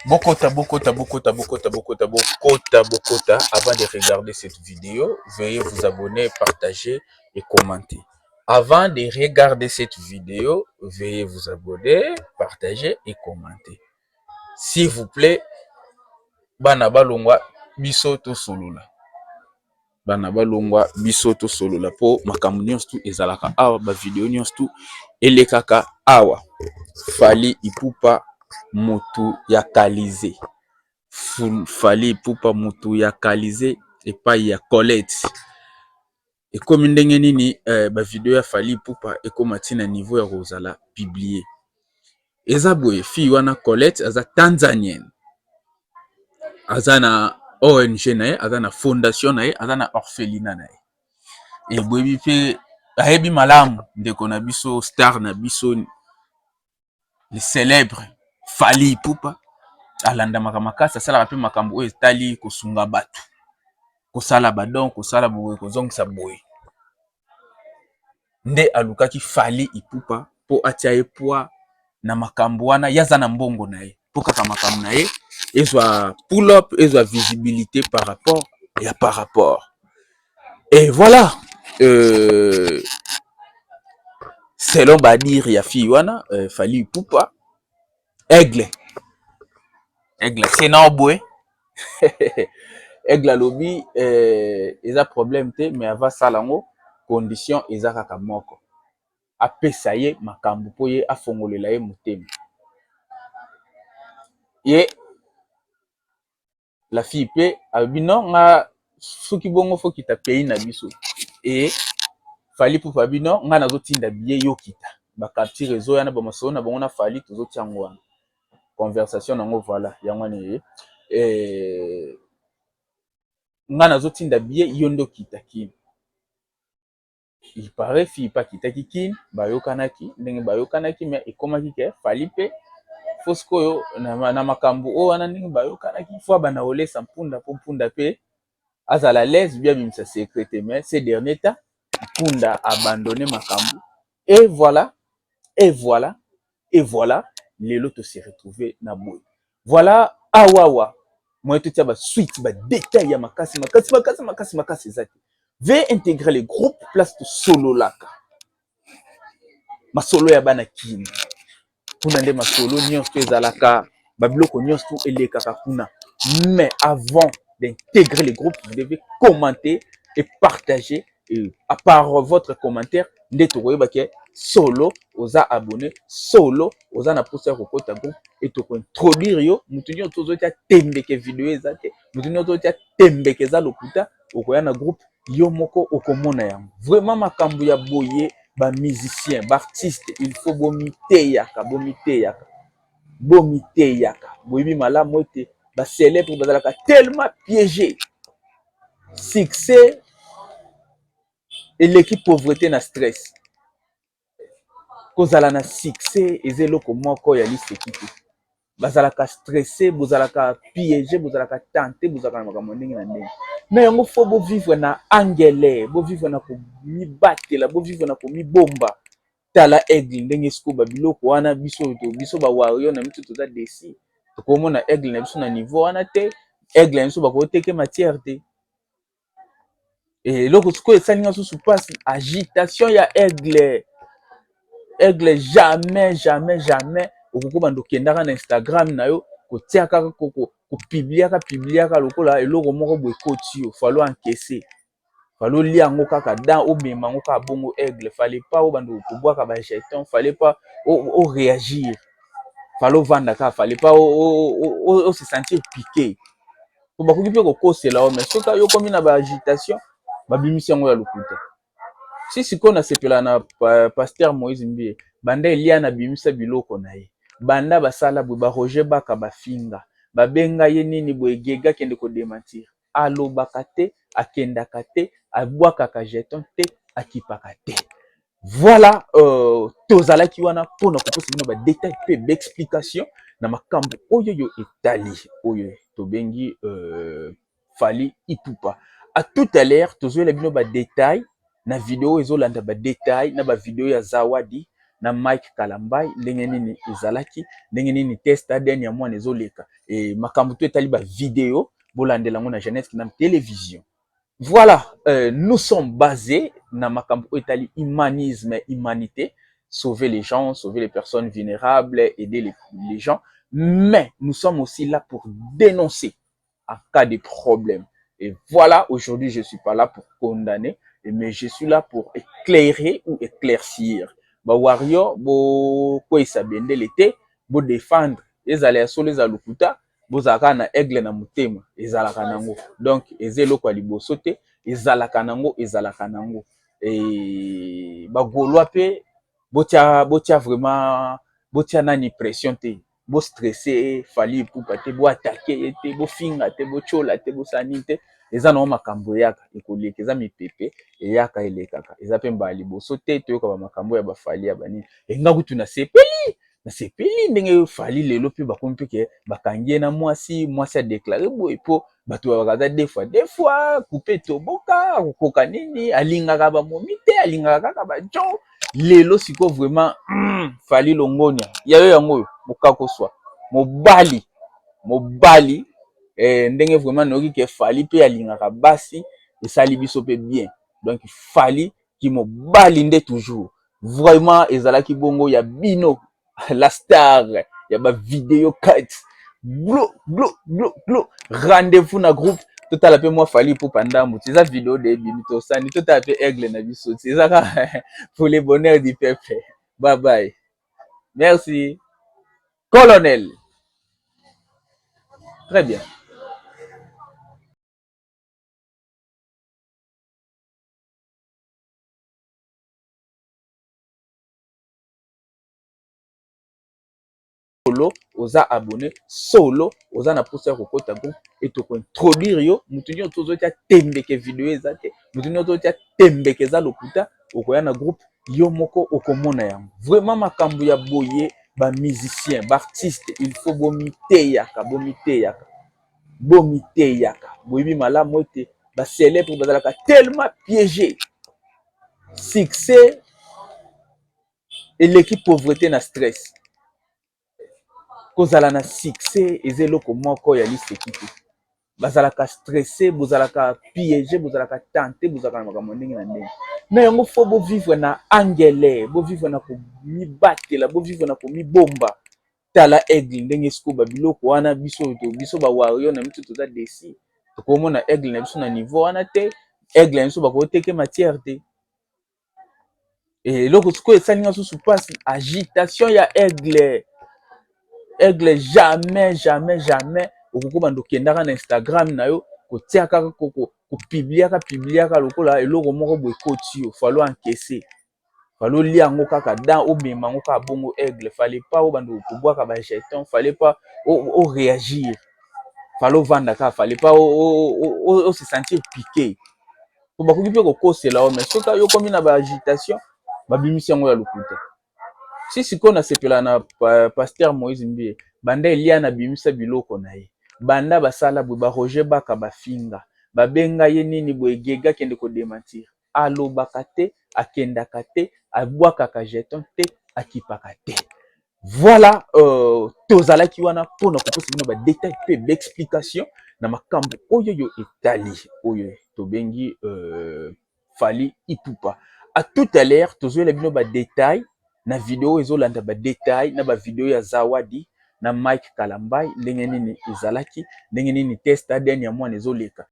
Bokota, bokota, bokota, bokota, bokota, bokota, bokota. Avant de regarder cette vidéo, veuillez vous abonner, partager et commenter. Avant de regarder cette vidéo, veuillez vous abonner, partager et commenter. S'il vous plaît, bana balongwa, biso tosolola. Bana balongwa, biso tosolola, po makambo nyonso tu ezalaka awa, ba vidéo nyonso tu elekaka awa. Fally Ipupa, motu ya Kalize. Fally Ipupa, motu ya Kalize epai ya Colette. Ekomi ndenge nini ba vidéo ya Fally Ipupa ekóma ntina niveau ya kozala publié? Eza boye: fille wana Colette aza tanzanienne, aza na ONG na ye, aza na fondation na ye, aza na orphelinat na ye. Eboyebi mpe ayebi malamu ndeko na biso, star na biso, le célèbre Fally Ipupa. Alandamaka makasi, asalaka mpe makambo oyo etali kosunga bato, kosala ba don, kosala boye, kozongisa boye. Nde alukaki Fally Ipupa mpo atia ye poids na makambo wana. Ye aza na mbongo na ye, mpo kaka makambo na ye ezwa pull up, ezwa visibilité par rapport ya par rapport. Et voilà, selon ba dires ya fille wana, Fally Ipupa, aigle, aigle sena boye, aigle alobi eza problème te, mais ava asala yango, condition eza kaka moko: apesa ye makambo mpo ye afongolela ye motema. Ye la fille mpe alobi: non, nga soki bongo faut kita pays na biso. E Fally Ipupa alobi: non, nga nazotinda billet, yo kita. Ba capture ezoya na bamasolo na bango na Fally, tozotia yango wana, conversation nango. Voilà, yango wana ye nga nazotinda billet, yo nde okita Kini. Il paraît fille mpe akitaki Kini, bayokanaki ndenge bayokanaki, mais ekomaki ke Fally mpe faut sikoyo na makambo oyo wana ndenge bayokanaki, faut abanda kolesa mpunda mpo mpunda mpe azala l'aise bi abimisa secret te. Mais ces derniers temps, mpunda abandonné makambo. Et voilà, et voilà, et voilà, lelo to se retrouve na boye. Voilà, awawa moye totia ba suite, ba détail ya makasi makasi makasi makasi makasi eza te. Veuillez intégrer les groupes, place tosololaka masolo ya bana Kini. Kuna nde masolo nyonso ezalaka, babiloko nyonso elekaka kuna. Mais avant d'intégrer les groupes, vous devez commenter et partager, et à part votre commentaire nde tokoyeba ke solo oza abonné, solo oza na mposa ya kokota groupe, e toko introduire yo. Motu nyonso ozotia tembeke vidéo eza te, motu nyonso ozotia tembeke eza lokuta, okoya na groupe, yo moko okomona yango. Vraiment, makambo ya boye, ba musicien, ba artiste, il faut bomiteyaka, bomiteyaka, bomiteyaka. Boyebi malamu ete ba célèbre bazalaka tellement piégé. Succès eleki pauvreté na stress. Kozala na succès eza eloko moko ya liseki te. Bazalaka stressé, bozalaka piégé, bozalaka tenté, bozalaka na makambo ndenge na ndenge. Mais yango, faut bo vivre na angele, bo vivre na komibatela, bo vivre na komibomba. Tala aigle ndenge sikoyo babiloko wana, biso ba warrior na biso toza desi, tokomona aigle na biso na niveau wana te. Aigle na biso bakoteke matière te. Eloko sikoyo esalinga susu mpasi, agitation ya aigle. Aigle, jamais, jamais, jamais okoki kobanda okendaka na Instagram na yo kotia kaka, ko publiaka, publiaka lokola eloko moko boye ekoti yo. Fallait encaisser, fallait olia yango kaka dan, omema yango kaka bongo. Aigle, fallait pas obanda kobwaka ba jeton, fallait pas o réagir, fallait ovanda kaka, fallait pas o se sentir piqué, po bakoki mpe kokosela yo. Mais soki yo komi na ba agitation, babimisi yango ya lokuta. Si sikoyo nasepela na pasteur Moïse Mbiye, banda Eliane abimisa biloko na ye, banda basala boye, ba Roger Baka bafinga, babenga ye nini boye, gege akende ko démentir, alobaka te, akendaka te, abwakaka jeton te, akipaka te. Voilà, tozalaki wana mpona kopesa bino ba détail mpe ba explication na makambo oyo yo etali oyo tobengi Fally Ipupa. À tout à l'heure, tozoyela bino ba détail na vidéo ezolanda, ba détail na ba vidéo ya Zawadi. na Mike Kalambay, ndenge nini ezalaki, ndenge nini test ADN ya mwana ezoleka, e makambo to etali bavideo, bolandela yango na Jeannette Kinam Télévision. Voilà, nous sommes basés na makambo oyo etali humanisme, humanité, sauver les gens, sauver les personnes vulnérables, aider les gens, mais nous sommes aussi là pour dénoncer en cas de problème. Et voilà, aujourd'hui, je suis pas là pour condamner, mais je suis là pour éclairer ou éclaircir. Ba warrior, bo kweyisa bendele te, bo défendre, ezala ya solo, ezala lokuta, bozalaka na aigle na motema, ezalaka nango. Donc eza eloko ya liboso te, ezalaka nango, ezalaka nango. E bagaulois mpe, botia, botia vraiment, botia nani pression te, bostresse Fally Ipupa te, boattaquer ye te, bofinga te, botyola te, bosala nini te. Eza nango makambo eyaka, ekoleka, eza mipepe eyaka, elekaka. Eza mpe mbala liboso te toyoka bamakambo ya baFally ya banini. Enga kutu nasepeli, nasepeli ndenge Fally lelo mpe bakomi mpe ke bakangi ye na mwasi. Mwasi adéclarer boye mpo bato babaka aza deux fois deux fois coupe, toboka akokoka nini, alingaka bamomi te, alingaka kaka bajo. Lelo sikoyo vraiment, Fally longonia ya yo, yango oyo mokakoswa mobali, mobali ndenge vraiment nayoki ke Fally mpe alingaka basi, esali biso mpe bien. Donc Fally kimobali nde toujours vraiment ezalaki bongo. Ya bino la star ya bavideo cut glo glo glo glo. Rendez-vous na groupe, totala mpe mwa Fally Ipupa ndambu ti eza video de ebimi, tosani totala mpe aigle na biso ti eza kaka pour le bonheur du peuple. Bye bye, merci colonel, très bien. Solo oza abonné, solo oza na mposa ya kokota groupe e tokointroduire yo. Motu nyonso ozotia tembeke video eza te, motu nyonso ozotia tembeke eza lokuta, okoya na groupe yo moko okomona yango. Vraiment makambo ya boye, bamusicien, baartiste, il faut bomiteyaka, bomiteyaka, bomiteyaka. Boyebi malamu ete bacélèbre bazalaka tellement piégé. Succès eleki pauvreté na stress. Kozala na succès eza eloko moko ya liseki te. Bazalaka stressé, bozalaka piégé, bozalaka tenté, bozalaka na makambo ndenge na ndenge. Na yango faut bovivre na angele, bovivre na komibatela, bovivre na komibomba. Tala aigle ndenge sikoyo babiloko wana, biso biso bawarrior na biso toza desi, tokomona aigle na biso na niveau wana te. Aigle na biso bakoteke matière te. Eloko sikoyo esalinga susu mpasi, agitation ya aigle. Aigle, jamais, jamais, jamais okoki banda okendaka na Instagram na yo kotia kaka, kopubliaka, publiaka lokola eloko moko boye ekoti yo. Fallait encaisser, fallait olia yango kaka dan, omema yango kaka bongo. Aigle, fallait pas obanda kobwaka bajeton, fallait pas oréagir, fallait ovanda kaka, fallait pas ose sentir piqué, po bakoki mpe kokosela yo. Mais soki yo komi na baagitation, babimisi yango ya lokuta. Si sikoyo nasepela na pasteur Moïse Mbiye, banda Eliane abimisa biloko na ye, banda basala boye, baRoger Baka bafinga, babenga ye nini boye, gega akende kodémentir, alobaka te, akendaka te, abwakaka jeton te, akipaka te. Voilà, tozalaki wana mpona kopesa bino badétail mpe baexplication na makambo oyo yo etali oyo tobengi Fally Ipupa. À tout à l'heure, tozoyela bino badétail na video ezolanda, badétail na bavideo ya Zawadi na Mike Kalambay, ndenge nini ezalaki, ndenge nini test ADN ya mwana ezoleka.